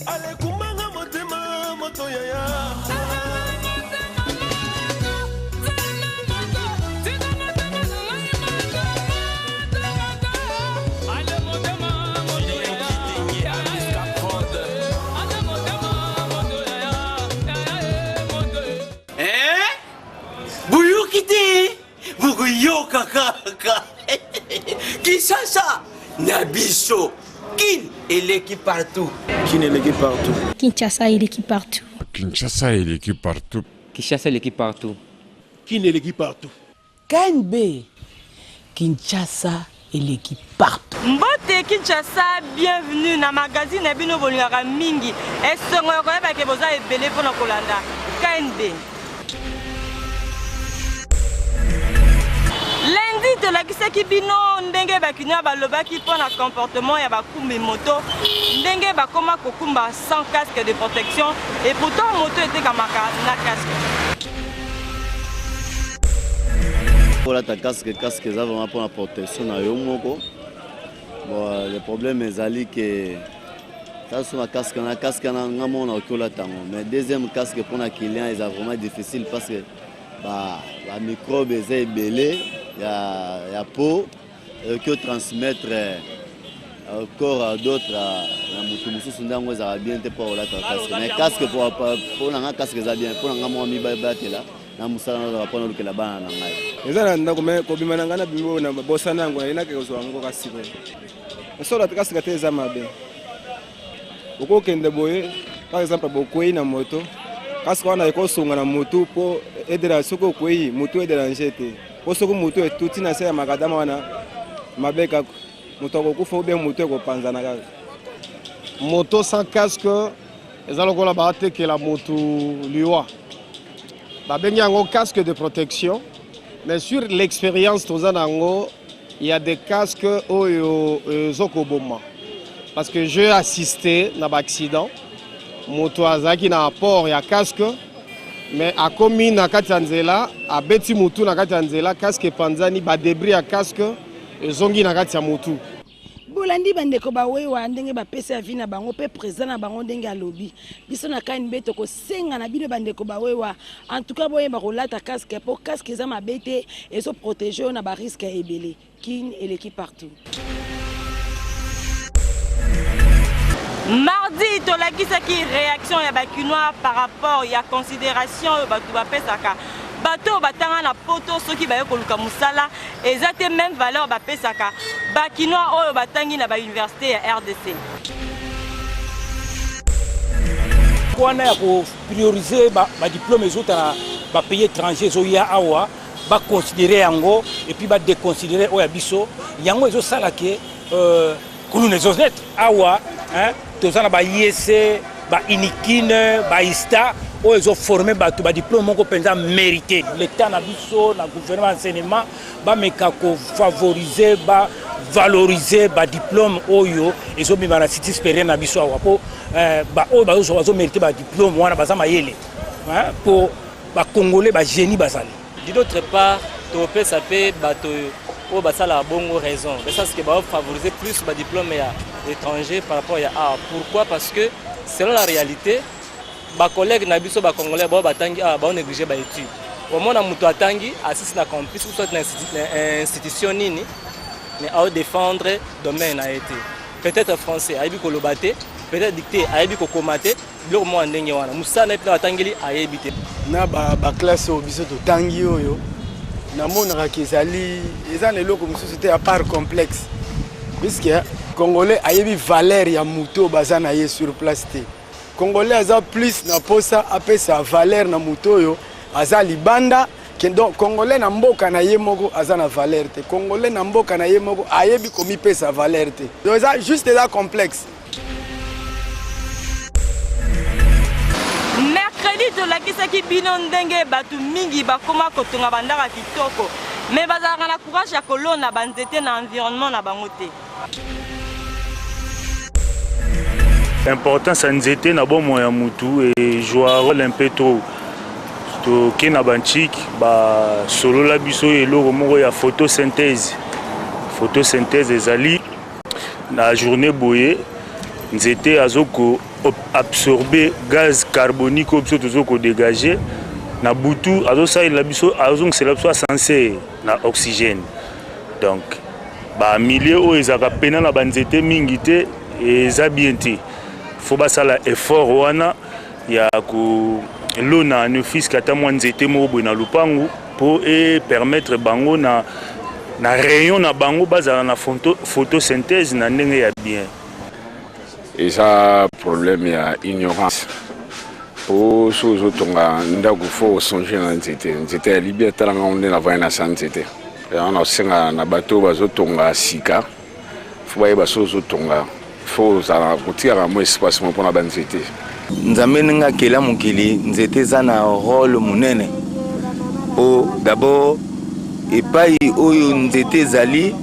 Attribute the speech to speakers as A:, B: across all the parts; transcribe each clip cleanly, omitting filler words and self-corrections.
A: Alekumbanga motema moto yaya.
B: Eh? Boyoki te bokoyoka kaka Kinshasa na biso Kin eleki partout.
C: Kin eleki partout.
D: Kinshasa eleki partout.
E: Kinshasa eleki partout.
F: Kinshasa eleki partout.
C: Kin eleki partout.
G: KNB Kinshasa eleki partout.
H: Mbote Kinshasa, bienvenue na magazine na bino bolingaka mingi. Esengo ya koyeba ke boza ebele mpo na kolanda KNB. Lundi tolakisaki bino ndenge bakinois balobaki mpo na comportement ya bakumbi moto, ndenge bakoma kokumba sans casque de protection et pourtant moto etekamaka na casque.
I: Kolata casque, casque eza vraiment mpona protection na yo moko. Bon, le problème ezali ke taso na casque na casque na nga moko nakoki kolata yango, mais deuxième casque mpona client eza vraiment difficile parce que ba, ba microbe eza ebele ya, ya peau ekoki otransmettre euh, corps à d'autres na motu mosusu nde yango ezalaka bien te mpo kolata casque. Mais casque mpo na nga casque eza bien mpo na nga moko mibatela na mosala nazalaka mpo nalukela bana na ngai.
C: Eza na ndako me kobima na ngai nabimi oyo na bosana yango nayinaki kozwa yango kaka sikoyo. Solo kasika te eza mabe. Okokende boye par exemple bokwei na moto kasika wana ekosunga na motu mpo edera soki okwei motu ederange te mpo soki motu etuti na se ya makadama wana mabe kaka moto akokufa ou bien motu ekopanzana kaka.
J: Moto sans casque eza lokola batekela motu liwa. Babengi yango casque de protection, mais sur l'expérience toza na yango, il y a des casques oyo ezokoboma. Parce que j'ai assisté na ba accident, moto azalaki na apport ya casque, mais akomi na kati ya nzela, abeti mutu na kati ya nzela, casque epanzani, ba débris ya casque ezongi na kati ya mutu.
G: Bolandi bandeko bawewa ndenge bapesi avis na bango mpe président na bango ndenge alobi. Biso na KNB tokosenga na bino bandeko bawewa, en tout cas boyeba kolata casque mpo casque eza mabe te, ezo protéger yo na ba risque ebele. Kin eleki partout.
H: Mardi tolakisaki réaction ya bakinois par rapport ya considération oyo bato bapesaka bato oyo batanga na poto soki baye koluka mosala eza te même valeur bapesaka bakinois oyo batangi na bauniversité ya RDC.
K: Wana ya kopriorize badiplome ezouta na bapays étranger ezoya awa, baconsidere yango et puis badeconsidere oyo ya biso. Yango ezosala ke kuluna ezonet awa, hein, toza na ba IEC, ba Unikin, ba ISTA oyo ezoforme bato badiplome moko mpenza mérité. L'état na biso na gouvernement enseignement bameka kofavorize, bavalorize badiplome oyo ezobima na cité supérieure na biso awa, mpo baoyo bazozwa bazomérite badiplome wana baza mayele, mpo bacongolais bagénie bazali.
L: D'autre part, topesa mpe bato oyo basalaka bongo raison, parce que bazofavoriser plus badiplôme ya étranger par rapport ya awa. Pourquoi? Parce que selon la réalité, bacollègue na biso bacongolais bao batangi awa baonéglige baétude. Omona moto atangi asisi na campus ou soit na institution nini, mais aodéfendre domaine na ye te. Peut-être français ayebi koloba te, peut-être dicté ayebi kokoma te, biloko moko ya ndenge wana, mosala na ye mpe batangeli ayebi te.
C: Na baklasse oyo biso totangi oyo namonaka ezali eza na eloko mosusu te à part complexe, puisque congolais ayebi valeur ya moto oyo baza na ye sur place te. Congolais aza plus na posa apesa valeur na moto oyo aza libanda. Donc congolais na mboka na ye moko aza na valeur te, congolais na mboka na ye moko ayebi komipesa valeur te. Donc eza juste eza complexe.
H: Mercredi tolakisaki bino ndenge bato mingi bakoma kotonga bandako ya kitoko, me bazalaka na courage ya kolona banzete na environnement na bango te.
M: Importance ya nzete na bomoi ya mutu ejoua rôle un peu trop. Toke na bantike basolola biso eloko moko ya photosynthèse. Photosynthèse ezali na journée boye. Nzete azo ko absorber gaz carbonique oyo biso tozo ko dégager na butu, azosalela biso, azongisela biso ascenseur na oxygène. Donc ba milieu oyo ezalaka pena na banzete mingi te, eza bien te. Faut basala effort wana ya kolona ne fût-ce ata mwa nzete moko boye na lupangu mpo e permettre bango na rayon na bango bazala na photosynthèse na ndenge ya bien.
E: Eza problème ya ignorance, po so ozotonga ndako, faut osonge na nzete. Nzete ya libia, talanga nde navandi na sa nzete yango. Na osenga na bato oyo bazotonga sika, faut bayeba, so ozotonga, faut ozala kotikaka mwa espace mo mpona banzete.
D: Nzambe ndenge akela mokili, nzete eza na rôle monene, po d'abord epai oyo nzete ezali,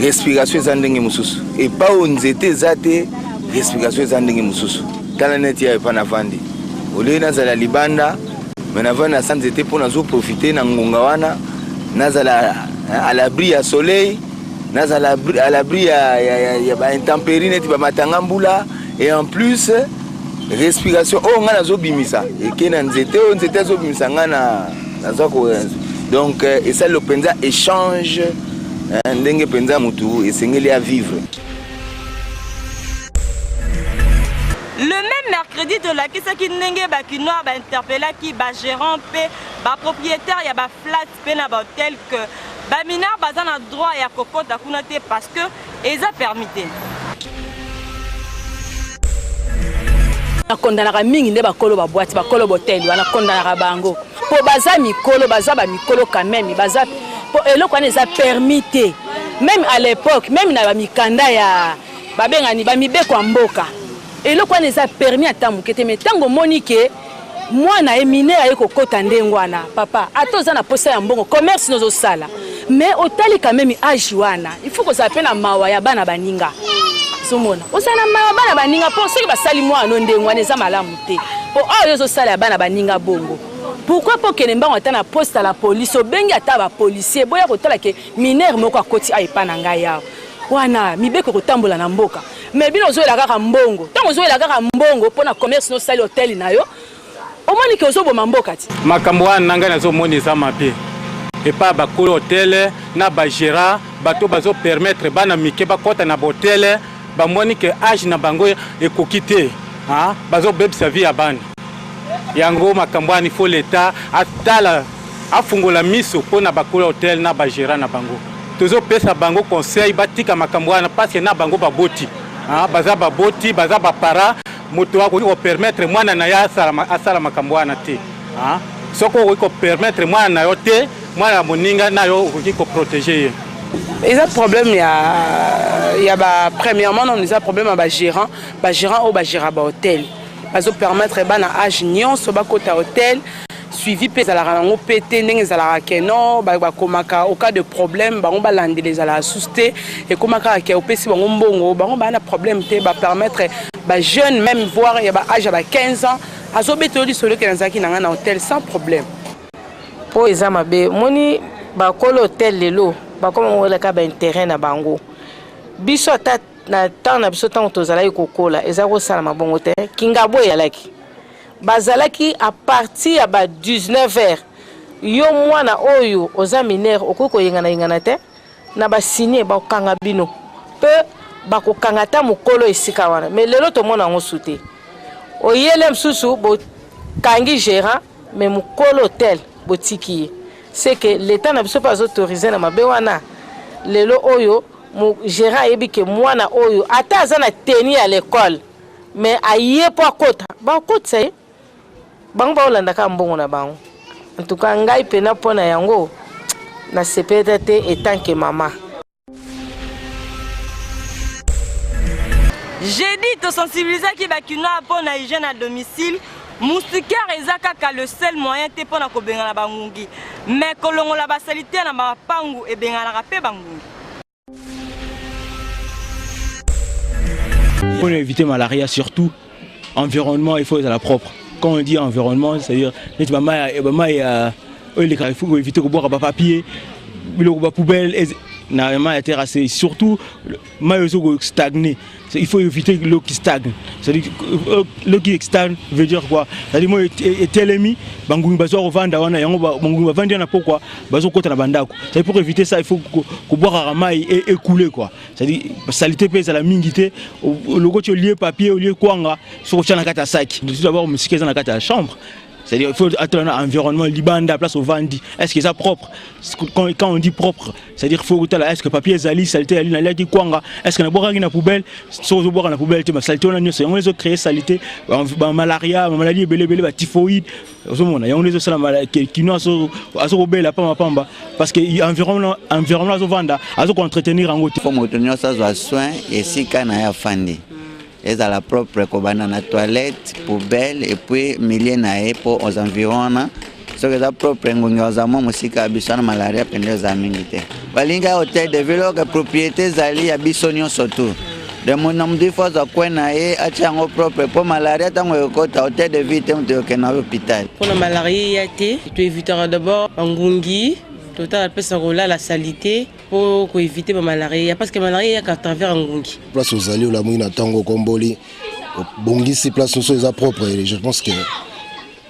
D: respiration eza ndenge mosusu. Epai oyo nzete eza te, respiration eza ndenge mosusu. Tala neti ya epai navandi, olie nazala libanda, me navandi na sa nzete mpo nazoprofite na ngonga wana, nazala à l'abri ya soleil, nazala à l'abri ya baintempérie neti bamatanga mbula. Et en plus, respiration oyo ngai nazobimisa eke na nzete, oyo nzete azobimisa, ngai naza ko. Donc esali mpenza échange ndenge mpenza motu esengeli ya vivre.
H: Le même mercredi, tolakisaki ndenge bakinois bainterpellaki bagérant mpe bapropriétaire ya baflat mpe na bahotel que bamineur baza na droit ya kokɔta kuna te, parce que eza permis te.
F: Nakondanaka mingi nde bakolo baboîte, bakolo bahotel wana. Nakondanaka bango mpo baza mikolo, baza bamikolo quand même, baza mpo eloko wana eza permis te. Même à l'époque, même na bamikanda ya babengani bamibeko ya mboka, eloko wana eza permis ata moke te. Mais ntango omoni ke mwana ye mineur aye kokɔta ndenge wana, papa, ata oza na posa ya mbongo, commerce nozosala, mais otali quand même âge wana, il faut kozala mpe na mawa ya bana baninga. Ozomona, ozala na mawa bana baninga, mpo soki basali mwana no ndenge wana, eza malamu te. Mpo awa yo ozosala ya bana baninga bongo, pourquoi? Mpo okende mbango ata na poste ya la police, obengi ata bapolicier, boya kotala ke mineur moko akoti awa epa na ngai awa. Wana mibeko ekotambola na mboka. Mais bino ozoyela kaka mbongo. Ntango ozoyela kaka mbongo mpo na commerce, nosali hotel na yo, omoni ke ozoboma mboka ti.
N: Makambo wana na ngai nazomona eza mabe epai bakolo hotel na bagérant, bato bazopermettre bana mike bakɔta na bahotel. Bamoni ke âge na bango ekoki te, bazobebisa vie ya bana yango. Makambo wana, il faut l'État atala, afungola miso mpo na bakolo hotel na bagérant na bango. Tozopesa bango conseil batika makambo wana, parce que na bango baboti, baza baboti, baza baparent. Moto akoki kopermettre mwana na ye asala makambo wana te. Soki okoki kopermettre mwana na yo te, mwana ya moninga na yo okoki koprotéger ye?
O: Eza problème ya ba, premièrement non, eza problème ya bagérant. Bagérant oyo bagéra bahotel bazopermettre bana âge nyonso bakota hotel. Suivi mpe ezalaka nango mpe te. Ndenge ezalaka ke non, bakomaka au cas de problème, bango balandela, ezalaka susu te. Ekóma kaka ke opesi bango mbongo, bango baa na problème te, bapermettre bajeune, même voire ya baâge ya ba 15 ans, azobeta yo lisolo ke nazalaki na ngai na hotel sans problème.
P: Mpo eza mabe. Omoni bakolo hotel lelo bakoma koleka baintérêt na bango. Biso ata na ntango na biso, ntango tozalaki kokola, eza kosalama bongo te. Kingabo eyalaki, bazalaki à partir ya ba 19 heures. Yo mwana oyo oza mineur, okoki koyengana-yengana te na basigne, bakokanga bino mpe bakokanga ata mokolo esika wana. Mais lelo tomona yango su te. Oyele mosusu bokangi gérant, mais mokolo hotel botiki ye. C'est que l'État na biso mpe azoautoriser na mabe wana. Lelo oyo gérant ayebi ke mwana oyo ata aza na tenue ya l'école, mais aye mpo akota, bakotisa ye. Bango baolanda kaka mbongo na bango. En tout cas, ngai mpena mpo na yango nasepeleta te etanke mama.
H: Jeudi, tosensibilisaki bakinois mpo na hygiène à domicile. Moustiquaire eza kaka le seul moyen te mpo na kobengana bangungi, mais kolongola basaleté na mapangu ebenganaka mpe bangungi.
Q: Pour éviter malaria, surtout, environnement, il faut être propre. Quand on dit environnement, c'est-à-dire, il faut éviter de boire papier, biloko ba poubelle. Na mai ya terrasse, surtout mai ezo ko stagner. Il faut éviter l'eau qui stagne. C'est-à-dire l'eau qui stagne veut dire quoi? C'est-à-dire moi etelemi bangungi bazo kovanda wana yango bangungi bavandi wana pokwa bazo kota na bandako. C'est pour éviter ça, il faut kobwakaka mai e écouler quoi. C'est-à-dire salité pe ezala mingi te, lokoti olie papier olie kwanga soki otya na kati ya saki. Tout d'abord mosika eza na kati ya chambre. C'est-à-dire il faut attendre environnement libanda place ovandi. Est-ce que ça propre? Quand, quand on dit propre, c'est-à-dire faut kotala est-ce que papier ezali salité ezali naliaki kwanga, est-ce que nabwakaki na poubelle? Soki ozobwaka na poubelle te, ba salité wana nyonso yango ezo créer salité, ba malaria, ba maladie ebele ebele, ba typhoïde. Ozomona yango nde ezosala kino azokobela pamba pamba parce que environnement environnement azovanda azoko entretenir yango te.
R: Fo moto nyonso azwa soin esika na ye afandi ezala propre kobanda na toilette, poubelle et puis milieu na ye mpo aux environs wana soki eza propre ngongi aza mwa mosika ya biso wana malaria mpenza eza mingi te. Balingi hotel de ville oyo propriété ezali ya biso nyonso tu de na moto ifo azwa coin na ye atia yango propre mpo malaria ntango ekota hotel de ville te moto ekokende na hôpital.
O: Mpona malaria eya te toevitaka d'abord bangungi totala mpesa kolala salite mpo koevite bamalaria eya parce que malaria eyaka à travers ngungi.
S: Place ozali olamuki na ntango okomboli obongisi place nyonso eza propre, je pense que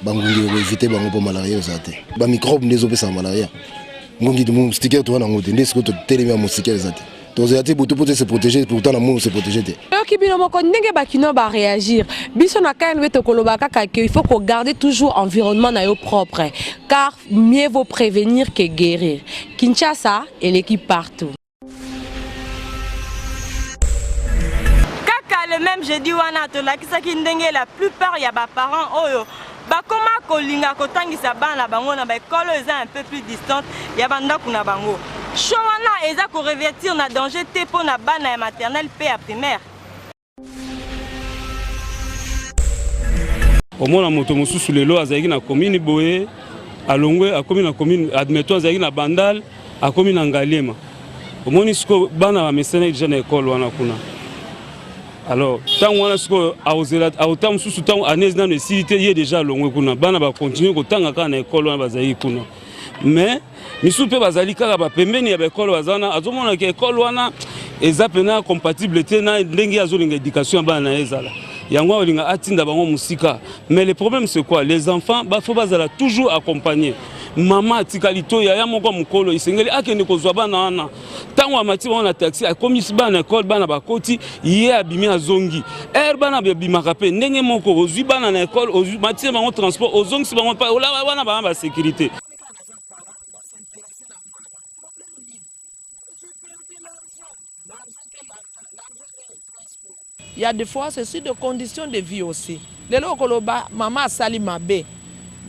S: bangungi okoevite bango mpo malaria eza te. Bamicrobe nde ezopesaka malaria. Ngungi moustiquaire toza nango te nde sikoyo totelemi ya moustiquaire eza te, tozela te butu mpo te se protéger, pourtant na moi se protéger te.
T: Oyoki bino moko ndenge bakino ba réagir. Biso na KNB tokoloba kaka que il faut ko garder toujours environnement na yo propre car mieux vaut prévenir que guérir. Kinshasa eleki partout.
H: Kaka le même jeudi wana tolakisaki ndenge la plupart ya ba parents oyo bakoma kolinga kotangisa bana na bango na baekole oyo eza un peu plus distante ya bandako na bango. Choix wana eza ko revertir na danger te mpo na bana ya maternelle mpe ya primaire.
U: Omona moto mosusu lelo azalaki na commune boye alongwe akomi na commune, admettons azalaki na Bandal akomi na Ngaliema. Omoni sikoyo bana bamesanaki deja na ekole wana kuna. Alors ntango wana sikoyo akozela akota mosusu ntango année nano esili te, ye deja alongwe kuna, bana bakontinue kotanga kaka na ekole wana bazalaki kuna. Mais misusu mpe bazali kaka bapembeni ya baekole baza wana, azomona ke ekole wana eza mpena compatible te na ndenge azolinga éducation ya bana na ye ezala, yango akolinga atinda bango mosika. Mais le problème c'est quoi? Les enfants bafo bazala toujours accompagné. Mama atikali to yaya moko mokolo esengeli akende kozwa bana wana. Ntango amati bango na taxi, akomisi bana na ekole, bana bakoti, ye abimi azongi ere bana babimaka mpe ndenge moko. Ozwi bana na ekole, matie bango transport, ozongisi bango wana bana basécurité.
V: Il y a des fois ceci de conditions de vie aussi. Lelo okoloba mama asali mabe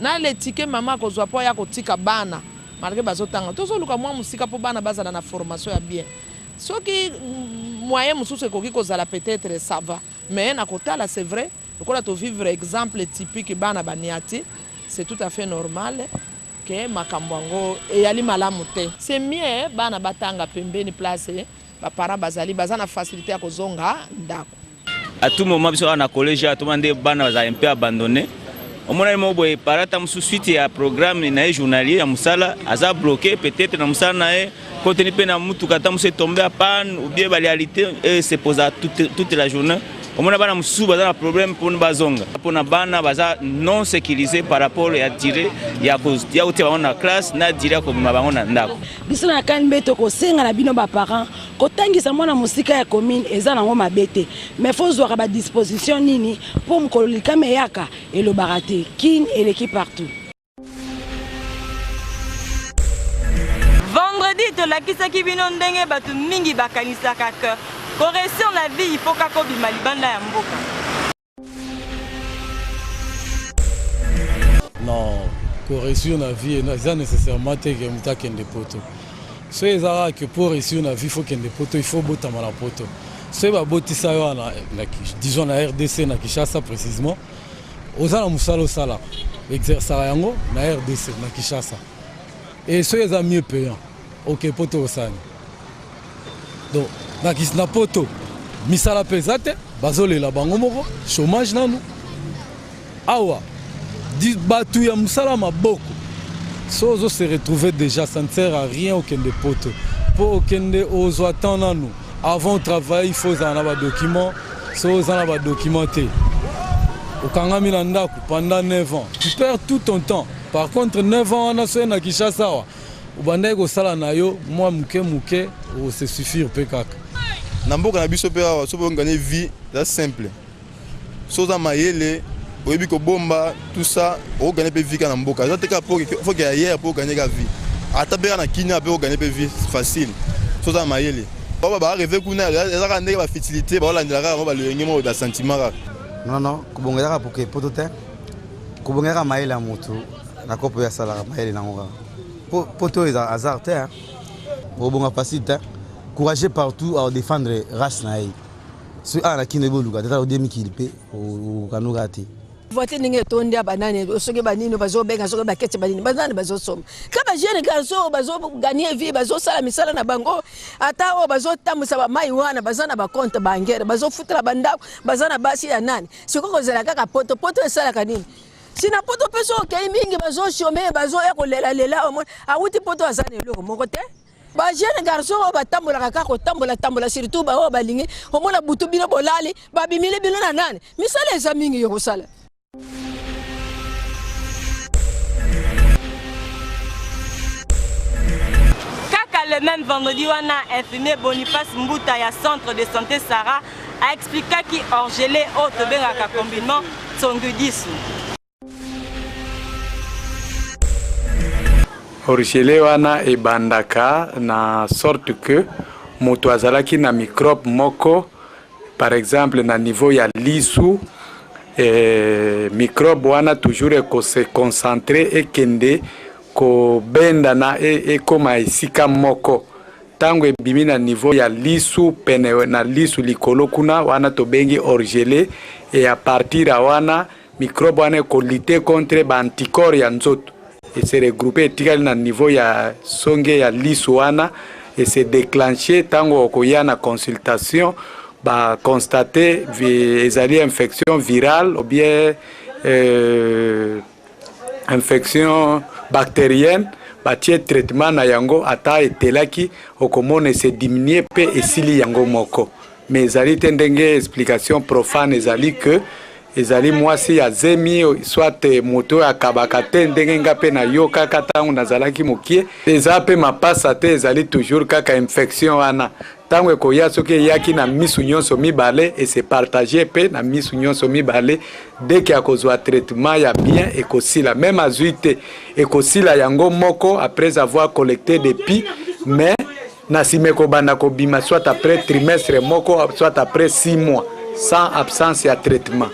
V: na le ticket mama akozwa mpo aya kotika bana malgré bazotanga, tozoluka mwa mosika mpo bana bazala na formation ya bien. Soki moyen mosusu ekoki kozala peut-être ça va, mais na kotala c'est vrai lokola tovivre exemple typique bana baniati, c'est tout à fait normal ke makambo yango eyali malamu te. C'est mieux bana batanga pembeni place ba parents bazali baza na facilité ya kozonga ndako.
W: À tout moment biso awa na collège awa tomona nde bana bazala un peu abandonné. Omonani moko boye para ata mosusu suite ya programme na ye journalier ya mosala aza bloqué peut-être na mosala na ye koteni mpe na mutuka ata mosusu etombe ya panne ou bien baréalité se posa toute, toute la journée. Omona bana mosusu baza na problème mpona bazonga, mpona bana baza non sécurisé par rapport ya dire ya kotia bango na classe na dire ya kobima bango na ndako.
G: Biso na KNB tokosenga na bino baparent kotangisa mwana mosika ya commune eza nango mabe te, mais fo ozwaka badisposition nini mpo mokolo likama eyaka elobaka te. Kin eleki partout.
H: Vendredi tolakisaki bino ndenge bato mingi bakanisaka ke koréussir na vie il faut kaka obima libanda ya mboka.
X: Non, koréussir na vie eza nécessairement te ke moto akende poto. Soki eza kaka ke po réussir na vie faut kende poto, il faut botama na poto. Soki babotisa yo wana, disons na RDC, na Kinshasa précisement, oza na mosala osalaka, exerçaka yango na RDC na Kinshasa, et soki eza mieux payant, ok, poto osani. Donc na, na poto misala mpe eza te, bazolela bango moko chômage nanu awa, bato ya mosala maboko. So ozo se retrouver déjà, ça ne sert à rien okende poto. mpo okende ozwa temps nanu avant travailler il faut ozala na badocument soki oza na badocument te okangami na ndako pendant 9 ans tu perds tout ton temps par contre 9 ans wana soki na kinshasa awa obandaki kosala na yo mwa moke moke ose suffire mpe kaka
A: na mboka na biso mpe awa soki oganye vie eza simple so oza mayele oyebi kobomba tout ça okoganye mpe vie kaka na mboka eza te kaka foke ya hier mpo oganye kaka vie ata mpe kaka na kinia mpe oganye mpe vie facile so oza mayele oyo bareve kuna eza kaka ndenge bafutilité baolandela kaka mo balolenge moko basentiment kaka
B: non non kobonga ezaka poke poto te kobonga kaka mayele ya motu na kopo oyo asalaka mayele nango kaka poto eza hasard te obonga facile te courageux partout aodefendre race na ye soki awa na kino oyebi oluka te tala odie mikili mpe okanoka te
I: voiture ndenge etondi ya banani soki banini bazobenga soki baketi banini banani bazosomba ka bajeune garçon oyo bazoganie vie bazosala misala na bango ata oyo bazotambwisa bamai wana baza na bacompte bancaire bazofutela bandako baza na basi ya nani sikoyo kozela kaka poto poto esalaka nini sina poto mpe so okei mingi bazoshome bazoya kolelalela omoni awuti poto aza na eloko moko te ba jeune garçon oyo batambolaka kaka kotambola tambola surtout baoyo balingi omona butu bino bolali babimili bino na nani misala eza mingi yo kosala
H: kaka le même vendredi wana infirmier boniface mbuta ya centre de santé sarah aexplikaki orgele oyo tobengaka combinement tsongudisu
N: Orgele wana ebandaka na sorte que moto azalaki na microbe moko par exemple na niveau ya lisu eh, microbe wana toujours ekose concentrer ekende kobendana e, ekoma esika moko Tango ebimi na niveau ya lisu pene na lisu likolo kuna wana tobengi orgele et à partir ya wana microbe wana eko lutter contre ba anticorps ya nzoto e se regrouper etikali na niveau ya songe ya lisu wana e se declencher tango okoya na consultation ba constater ezali infection virale ou bien euh, infection bacterienne batie traitement na yango ata etelaki okomona ese diminuer mpe esili yango moko mais ezali te ndenge explication profane ezali que ezali mwasi ya zemi soit moto oyo akabaka te ndenge nga mpe nayokaka ntango nazalaki mokie eza mpe mapasa te ezali toujours kaka infection wana Tango ekoya soki eyaki na misu nyonso mibale e se partager pe na misu nyonso mibale dès que akozua traitement ya bien ekosila meme azui te ekosila yango moko après avoir collecte des pus mais na sima ekobanda kobima soit après trimestre moko soit après 6 mois sans absence ya traitement.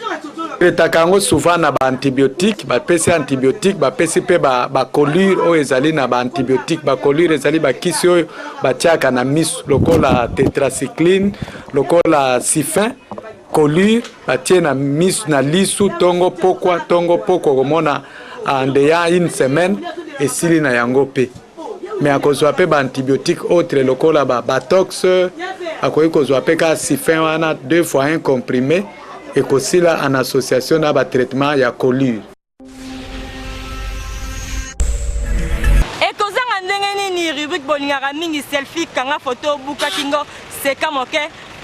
N: Traitaka yango souvent na ba antibiotiques, bapesi antibiotique, bapesi pe ba, ba colure oyo ezali na ba antibiotiques. Ba colure ezali ba kisi oyo batiaka na misu lokola tetracycline, lokola sifin, colure batie na misu na lisu tongo pokwa tongo pokwa, okomona en deya une semaine esili na yango pe. Mais akozwa pe ba antibiotiques autres lokola ba batox, akoki kozwa pe kaka sifin wana deux fois un comprime ekosila en association na ba traitement ya colure.
H: Ekozanga ndenge nini rubrique bolingaka mingi selfie kanga photo buka kingo seka moke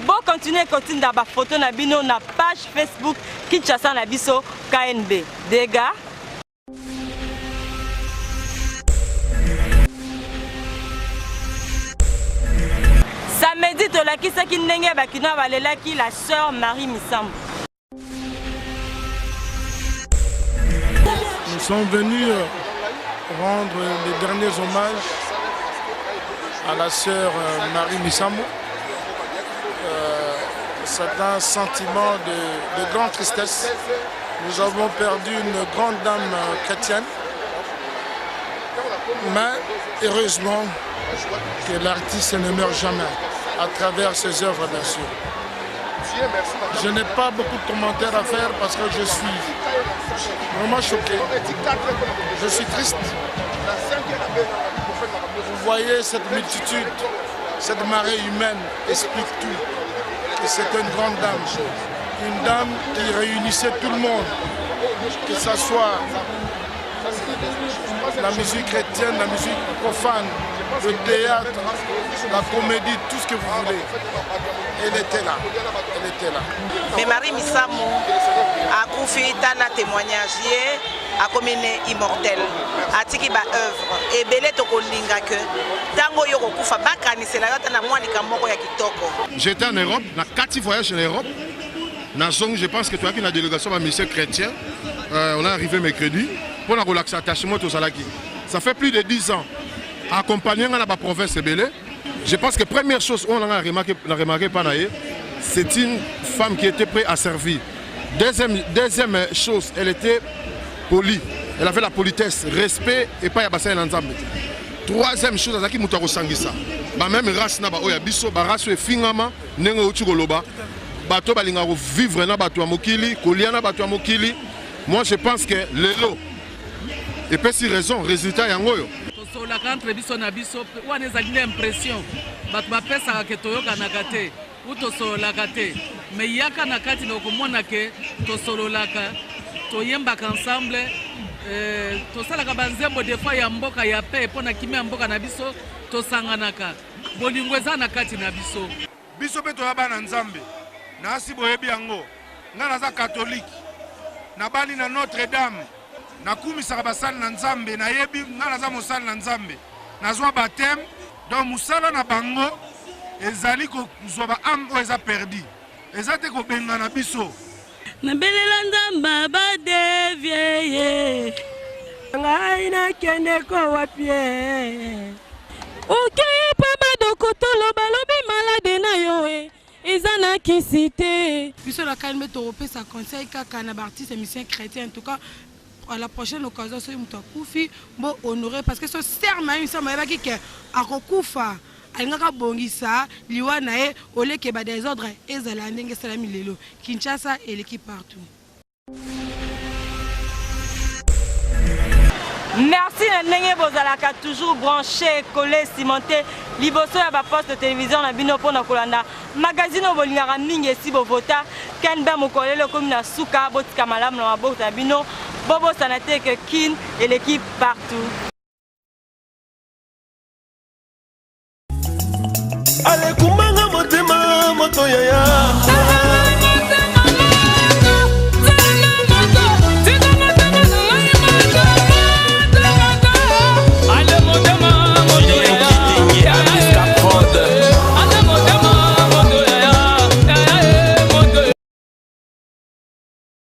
H: bo continuer kotinda ba photo na bino na page Facebook Kinshasa na biso KNB dega Samedi tolakisaki ndenge bakinois balelaki la sœur Marie Misambo.
J: Nous sommes venus euh, rendre les derniers hommages à la sœur euh, Marie Missambo. Euh, c'est un sentiment de, de grande tristesse. Nous avons perdu une grande dame euh, chrétienne. Mais heureusement que l'artiste ne meurt jamais, à travers ses œuvres bien sûr. Je n'ai pas beaucoup de commentaires à faire parce que je suis vraiment choqué. Je suis triste. Vous voyez cette multitude, cette marée humaine explique tout. Et c'est une grande dame. Une dame qui réunissait tout le monde, que ce soit la musique chrétienne, la musique profane. Le théâtre, la comédie, tout ce que vous voulez. Elle était là. Elle était là.
C: Mais Marie Misamu akufi tala témoignage ye akomi ne immortel atiki ba œuvre ebele tokolinga ke ntango oyo okokufa bakanisela yo ata na mwa likambo moko ya kitoko.
K: J'étais en Europe, na kati voyage en Europe. Na zone, je pense que tu as une délégation de missionnaire chrétien. Euh, on est arrivé mercredi pour la relaxer attachement tozalaki. Ça fait plus de 10 ans. Accompagné dans la province ebele. Je pense que première chose on a remarqué, on a remarqué par c'est une femme qui était prête à servir. Deuxième, deuxième chose, elle était polie. Elle avait la politesse, respect et pas ya bassin nzambe. Troisième chose, azalaki moto ya kosangisa. Ba même race na ba oyo ya biso, ba race oyo efingama ndenge outi koloba. Bato balingaka kovivre na bato ya mokili, kolia na bato ya mokili. Moi je pense que lelo epesi raison, résultat yango oyo.
L: Tosololaka entre biso na biso, wana ezali nde impression bato bapesaka ke toyokanaka te ou tosololaka te, mais yaka na kati na okomona ke tosololaka, toyembaka ensemble, euh, tosalaka banzembo des fois ya mboka ya paix mpo na kimia ya mboka na biso, tosanganaka, bolingo eza na kati na biso.
M: Biso mpe toya bana Nzambe, nasi boyebi yango, ngai naza katolike, nabali na Notre Dame, nakumisaka basali na Nzambe, nayebi ngai naza mosali na Nzambe, nazwa baptême, donc mosala na bango ezali kozwa ba ame oyo eza perdu, eza te kobengana biso.
H: Nabelela Nzambe badevie ye ngai nakende ko wapi ye okei pa badokotolo balobi malade na yo e eza na kisi te.
G: Biso na KNB tokopesa conseil kaka na ba artistes musiciens chrétiens en tout cas à la prochaine occasion soki moto akufi bo honorer parce que so sœur na ye misamu ayebaki ke akokufa alingaka abongisa liwa na ye au lieu ke ba desordre ezala ndenge esalami lelo Kinshasa eleki partout.
H: Merci na ndenge bozalaka toujours branché, collé, cimenté liboso ya ba poste de télévision na bino pona kolanda magazine oyo bolingaka mingi esi bovota Ken Ba mokolelo ekomi na suka botika malamu na maboko na bino bobosana te que Kin eleki partout.
Y: Alekumanga motema moto yaya.